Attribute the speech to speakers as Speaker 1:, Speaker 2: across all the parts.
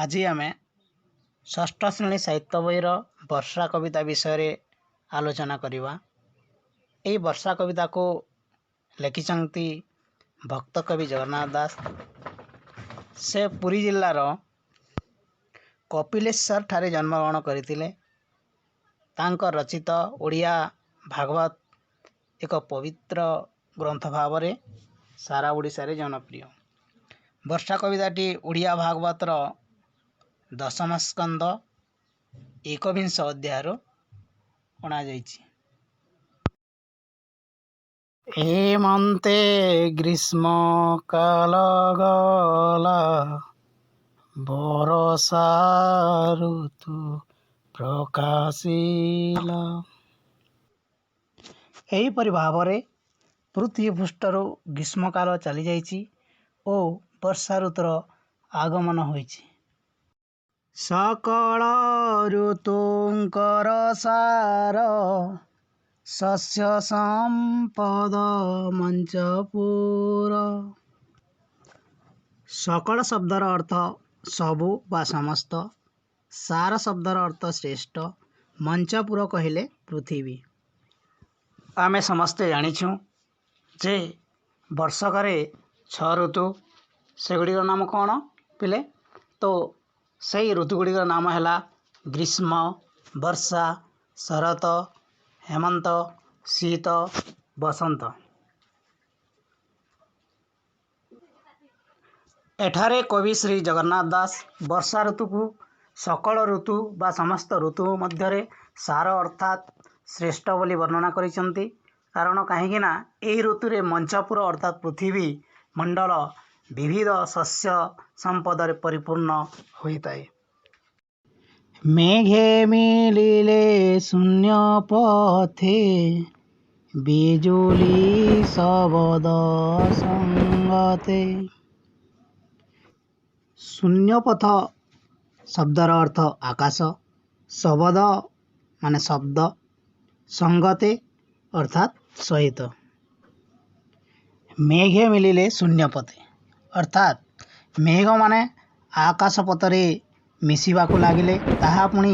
Speaker 1: ଆଜି ଆମେ ଷଷ୍ଠ ଶ୍ରେଣୀ ସାହିତ୍ୟ ବହିର ବର୍ଷା କବିତା ବିଷୟରେ ଆଲୋଚନା କରିବା। ଏହି ବର୍ଷା କବିତାକୁ ଲେଖିଛନ୍ତି ଭକ୍ତକବି ଜଗନ୍ନାଥ ଦାସ। ସେ ପୁରୀ ଜିଲ୍ଲାର କପିଳେଶ୍ୱର ଠାରେ ଜନ୍ମଗ୍ରହଣ କରିଥିଲେ। ତାଙ୍କ ରଚିତ ଓଡ଼ିଆ ଭାଗବତ ଏକ ପବିତ୍ର ଗ୍ରନ୍ଥ ଭାବରେ ସାରା ଓଡ଼ିଶାରେ ଜନପ୍ରିୟ। ବର୍ଷା କବିତାଟି ଓଡ଼ିଆ ଭାଗବତର ଦଶମ ସ୍କନ୍ଧ ଏକବିଂଶ ଅଧ୍ୟାୟରୁ ଅଣାଯାଇଛି। ଏମନ୍ତେ ଗ୍ରୀଷ୍ମ କାଳ ଗଲା, ବରଷା ଋତୁ ପ୍ରକାଶିଲା। ଏହିପରି ଭାବରେ ପୃଥିବୀ ପୃଷ୍ଠରୁ ଗ୍ରୀଷ୍ମକାଳ ଚାଲିଯାଇଛି ଓ ବର୍ଷା ଋତୁର ଆଗମନ ହୋଇଛି। ସକଳ ଋତୁଙ୍କର ସାର, ଶସ୍ୟ ସମ୍ପଦ ମଞ୍ଚପୁର। ସକଳ ଶବ୍ଦର ଅର୍ଥ ସବୁ ବା ସମସ୍ତ, ସାର ଶବ୍ଦର ଅର୍ଥ ଶ୍ରେଷ୍ଠ, ମଞ୍ଚପୁର କହିଲେ ପୃଥିବୀ। ଆମେ ସମସ୍ତେ ଜାଣିଛୁ ଯେ ବର୍ଷକରେ ଛଅ ଋତୁ। ସେଗୁଡ଼ିକର ନାମ କ'ଣ ପିଲେ? ତ ସେଇ ଋତୁଗୁଡ଼ିକର ନାମ ହେଲା ଗ୍ରୀଷ୍ମ, ବର୍ଷା, ଶରତ, ହେମନ୍ତ, ଶୀତ, ବସନ୍ତ। ଏଠାରେ କବି ଶ୍ରୀ ଜଗନ୍ନାଥ ଦାସ ବର୍ଷା ଋତୁକୁ ସକଳ ଋତୁ ବା ସମସ୍ତ ଋତୁ ମଧ୍ୟରେ ସାର ଅର୍ଥାତ୍ ଶ୍ରେଷ୍ଠ ବୋଲି ବର୍ଣ୍ଣନା କରିଛନ୍ତି। କାରଣ କାହିଁକି ନା ଏହି ଋତୁରେ ମଞ୍ଚପୁର ଅର୍ଥାତ୍ ପୃଥିବୀ ମଣ୍ଡଳ ବିବିଧ ଶସ୍ୟ ସମ୍ପଦରେ ପରିପୂର୍ଣ୍ଣ ହୋଇଥାଏ। ମେଘେ ମିଳିଲେ ଶୂନ୍ୟ ପଥେ, ବିଜୁଳି ଶବଦ ସଙ୍ଗତେ। ଶୂନ୍ୟପଥ ଶବ୍ଦର ଅର୍ଥ ଆକାଶ, ଶବଦ ମାନେ ଶବ୍ଦ, ସଙ୍ଗତେ ଅର୍ଥାତ୍ ସହିତ। ମେଘେ ମିଳିଲେ ଶୂନ୍ୟପଥେ ଅର୍ଥାତ୍ ମେଘମାନେ ଆକାଶ ପଥରେ ମିଶିବାକୁ ଲାଗିଲେ, ତାହା ପୁଣି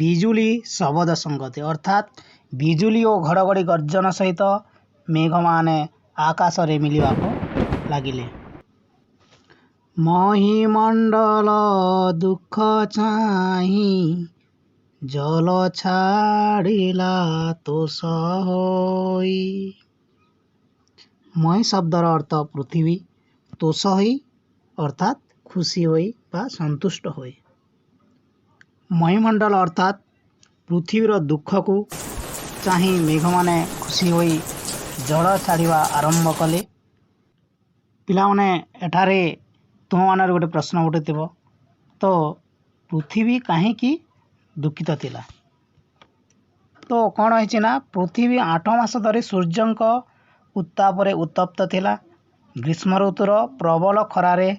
Speaker 1: ବିଜୁଳି ଶବଦ ସଙ୍ଗତେ ଅର୍ଥାତ୍ ବିଜୁଳି ଓ ଘଡ଼ଘଡ଼ି ଗର୍ଜନ ସହିତ ମେଘମାନେ ଆକାଶରେ ମିଳିବାକୁ ଲାଗିଲେ। ମହିମଣ୍ଡଳ ଦୁଃଖ ଚାହିଁ, ଜଳ ଛାଡ଼ିଲା ତୋଷ ହୋଇ। ମହି ଶବ୍ଦର ଅର୍ଥ ପୃଥିବୀ, ତୋଷ ହୋଇ ଅର୍ଥାତ୍ ଖୁସି ହୋଇ ବା ସନ୍ତୁଷ୍ଟ ହୋଇ। ମହିମଣ୍ଡଳ ଅର୍ଥାତ୍ ପୃଥିବୀର ଦୁଃଖକୁ ଚାହିଁ ମେଘମାନେ ଖୁସି ହୋଇ ଜଳ ଛାଡ଼ିବା ଆରମ୍ଭ କଲେ। ପିଲାମାନେ, ଏଠାରେ ତୁମମାନର ଗୋଟେ ପ୍ରଶ୍ନ ଉଠୁଥିବ, ତ ପୃଥିବୀ କାହିଁକି ଦୁଃଖିତ ଥିଲା? ତ କ'ଣ ହେଇଛି ନା ପୃଥିବୀ 8 ମାସ ଧରି ସୂର୍ଯ୍ୟଙ୍କ ଉତ୍ତାପରେ ଉତ୍ତପ୍ତ ଥିଲା। ଗ୍ରୀଷ୍ମ ଋତୁର ପ୍ରବଳ ଖରାରେ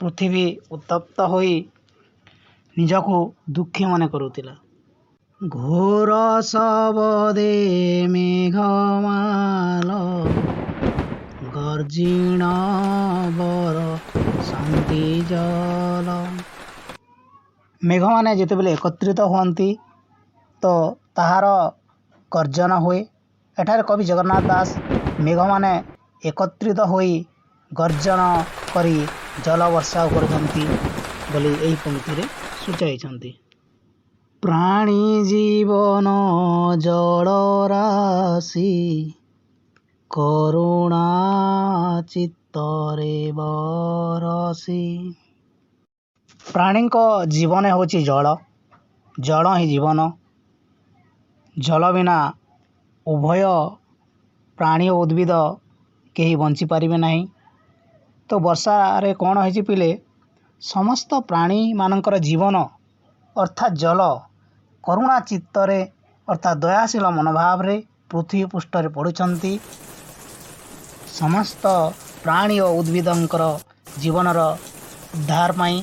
Speaker 1: ପୃଥିବୀ ଉତ୍ତପ୍ତ ହୋଇ ନିଜକୁ ଦୁଃଖୀ ମନେ କରୁଥିଲା। ଘୋର ଶବଦେ ମେଘମାଲ, ଗର୍ଜିଣ ବରଷନ୍ତି ଜଳ। ମେଘମାନେ ଯେତେବେଳେ ଏକତ୍ରିତ ହୁଅନ୍ତି ତ ତାହାର ଗର୍ଜନ ହୁଏ। ଏଠାରେ କବି ଜଗନ୍ନାଥ ଦାସ ମେଘମାନେ ଏକତ୍ରିତ ହୋଇ ଗର୍ଜନ କରି ଜଳ ବର୍ଷା କରୁଛନ୍ତି ବୋଲି ଏହି ପଂକ୍ତିରେ ସୂଚାଇଛନ୍ତି। ପ୍ରାଣୀ ଜୀବନ ଜଳ ରାଶି, କରୁଣା ଚିତ୍ତରେ ବରସି। ପ୍ରାଣୀଙ୍କ ଜୀବନ ହେଉଛି ଜଳ, ଜଳ ହିଁ ଜୀବନ। ଜଳ ବିନା ଉଭୟ ପ୍ରାଣୀ ଓ ଉଦ୍ଭିଦ କେହି ବଞ୍ଚିପାରିବେ ନାହିଁ। ତ ବର୍ଷାରେ କ'ଣ ହେଇଛି ପିଲେ? ସମସ୍ତ ପ୍ରାଣୀମାନଙ୍କର ଜୀବନ ଅର୍ଥାତ୍ ଜଳ କରୁଣା ଚିତ୍ତରେ ଅର୍ଥାତ୍ ଦୟାଶୀଳ ମନୋଭାବରେ ପୃଥିବୀ ପୃଷ୍ଠରେ ପଡ଼ୁଛନ୍ତି। ସମସ୍ତ ପ୍ରାଣୀ ଓ ଉଦ୍ଭିଦଙ୍କର ଜୀବନର ଉଦ୍ଧାର ପାଇଁ